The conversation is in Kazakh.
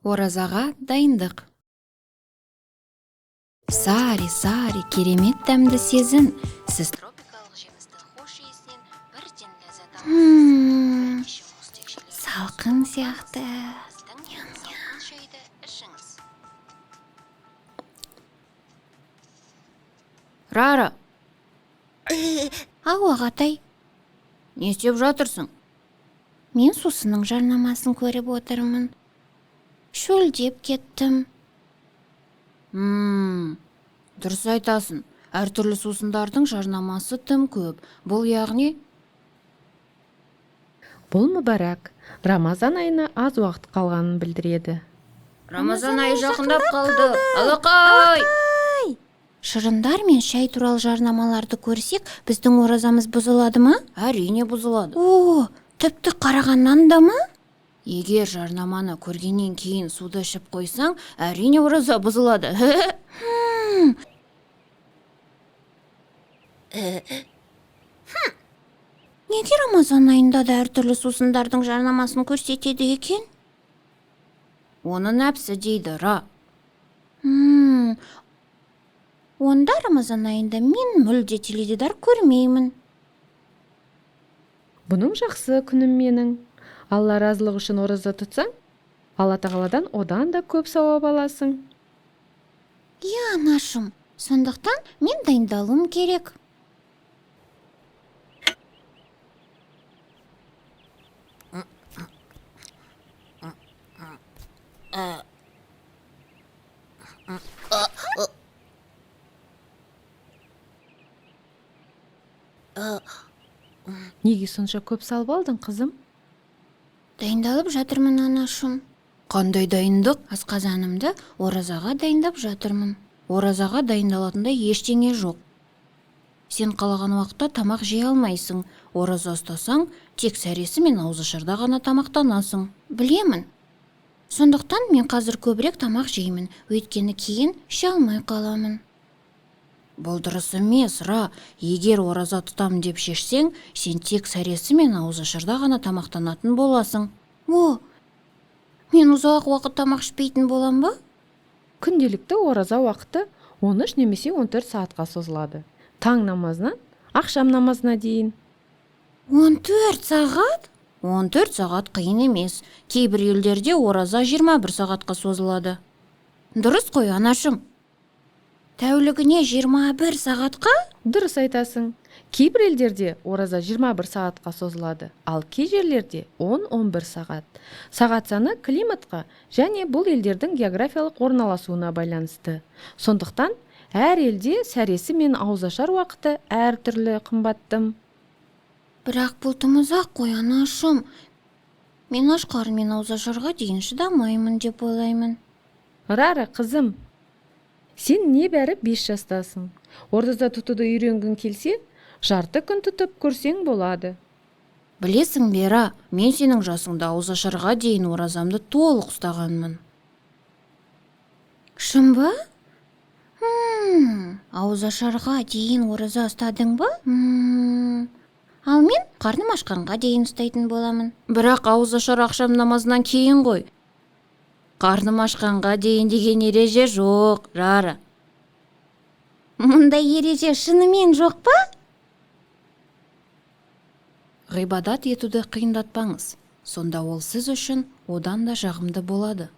Оразаға дайындық. Сари, сари, керемет дәмді сезін. Сіз тропикалық жемістің хош иісінен бірден ләззат аласыз. Бірнеше мұз текшелері Салқын сияқты. Сіздің салқын шайды ішіңіз. Рара, Ау, ағатай. Не істеп жатырсың? Мен сусынның жарнамасын көріп отырмын. Шөлдеп кеттім. Дұрыс айтасың. Әртүрлі сусындардың жарнамасы тым көп. Бұл яғни Бұл мүбәрак Рамазан айына аз уақыт қалғанын білдіреді. Рамазан айы жақындап қалды. Алақай! Шырындар мен шай туралы жарнамаларды көрсек, біздің оразамыз бұзылады ма? Әрине бұзылады. О, тіпті қарағаннан да ма? Егер жарнаманы көргеннен кейін суды ішіп қойсаң, әрине ораза бұзылады. Неге Рамазан айында да әртүрлі сусындардың жарнамасын көрсетеді екен? Оны нәпсі дейді, Ра. Онда Рамазан айында мен мүлде теледидар көрмеймін. Бұның жақсы, күнім менің. Алла разылығы үшін ораза тұтсаң, Алла тағаладан одан да көп сауап аласың. Иә, анашым, сондықтан мен дайындалуым керек. Неге сонша көп салып алдың, қызым? Дайындалып жатырмын, анашым. Қандай дайындық? Асқазанымды оразаға дайындап жатырмын. Оразаға дайындалатындай ештеңе жоқ. Сен қалаған уақытта тамақ жей алмайсың. Ораза ұстасаң, тек сәресі мен ауызашарда ғана тамақтанасың. Білемін. Сондықтан мен қазір көбірек тамақ жеймін, өйткені кейін іше алмай қаламын. Бұл дұрыс емес, Ра. Егер ораза тұтам деп шешсең, сен тек сәресі мен ауызашарда ғана тамақтанатын боласың. О, мен ұзақ уақыт тамақ ішпейтін болам ба? Күнделікті ораза уақыты 13 немесе 14 сағатқа созылады. Таң намазынан ақшам намазына дейін. 14 сағат? 14 сағат қиын емес. Кейбір елдерде ораза 21 сағатқа созылады. Дұрыс қой, анашым. Тәулігіне 21 сағатқа? Дұрыс айтасың. Кейбір елдерде ораза 21 сағатқа созылады, ал кей жерлерде 10-11 сағат. Сағат саны климатқа және бұл елдердің географиялық орналасуына байланысты. Сондықтан әр елде сәресі мен ауызашар уақыты әртүрлі, қымбаттым. Бірақ бұл тым ұзақ қой, анашым. Мен аш қарынмен ауызашарға дейін шыдамаймын деп ойлаймын. Рара, қызым, сен небәрі 5 жастасың. Ораза тұтуды үйренгің келсе, жарты күн тұтып көрсең болады. Білесің бе, Ра, мен сенің жасыңда ауызашарға дейін оразамды толық ұстағанмын. Шын ба? Ауызашарға дейін ораза ұстадың ба? Ал мен қарным ашқанға дейін ұстайтын боламын. Бірақ ауызашар ақшам намазынан кейін ғой. Қарным ашқанға дейін деген ереже жоқ, Рара. Мұндай ереже шынымен жоқ па? Ғибадат етуді қиындатпаңыз. Сонда ол сіз үшін одан да жағымды болады.